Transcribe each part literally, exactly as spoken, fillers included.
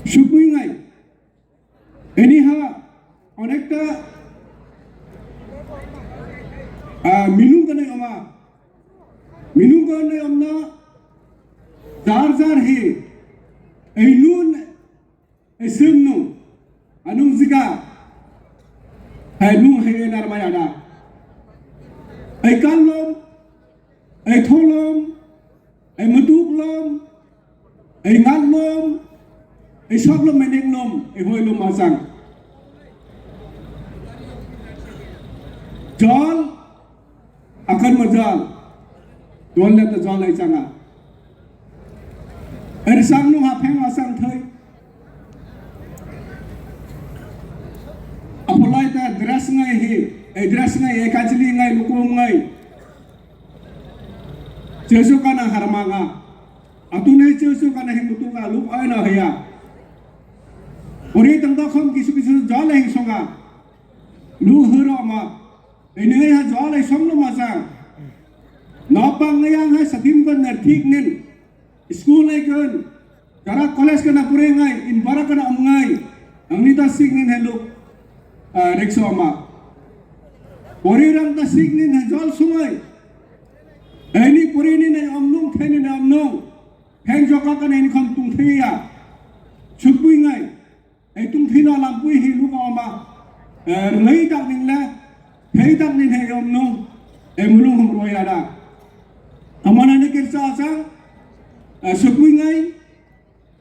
Sukui ngai. Eni ha onekta, ah, minung kanai oma. Minung kanai omna jar jar hi. Ei nun, ei sim nung. Anung jika. Hai nung hai enar maya da. Ei kallom. Ei tholom. Ei mutuk lom, ei ngat lom, ei sok lom, ei nek lom, ei hoi lom asang. Jol, akan mo jol. Jol le to jol ei changa. Ei sang nung ha pheng asang thoi. Apolai ta dress ngai hi, ei dress ngai, ei kachili ngai, lukum ngai. Chesu kana harmanga. Atunai chesu kana hing mutunga luk aina haya. Ori tang dokhom kisu kisu jale hing songa. Lu hero ma. Ini ha jale song no masa. Nopang yang hai sadim kan nertik nen. School ai kan. Jara college kana pure ngai, in bara kana om ngai. Angni ta sik nen heluk. Ah, rekso ma. Ori rang ta sik nen he jol sungai. Aini puri ni nai omnung, thai ni nai omnung. Pheng joka ka nai ni kham tung thai ya. Chukbui ngai. Ai tung thai no lampui hi luka oma. Eh, ngai tak ning le. Thai tak ning hai omnung. Ai mulung hum roya da. Amana ne kersa asa. Eh, chukbui ngai.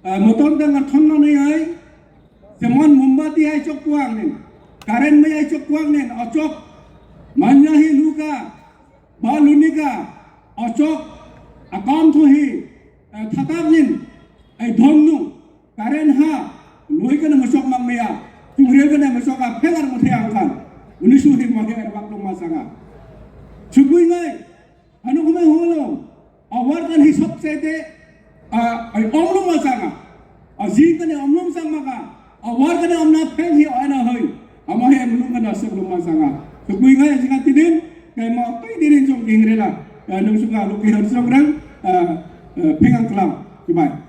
Ah, motor danga thonna nei ai, jemon mombati ai chok kuang nen, current mai ai chok kuang nen, achok, manya hi luka, ba lunika, achok, akam thu hi, ah, thatak nen, ai dhon nu, current ha, noi kana masok mang maya, chungre kana masok a, phelar muthe ang kan, uni su hi ma he erbak lo ma sanga. Chukui ngai, Ano kumai holo, awar kan hi sob chaite, a, ai omlum ma sanga. A, ji kan omlum sang maka, awar kan omna pheng hi ana hoi. Ama hi omlum kan asok lum ma sanga. Sukui ngai jinga tinin, kai ma kai tinin jong king rela. A, nung suka lu ki hor jong rang, a, a, pheng ang klam. Goodbye.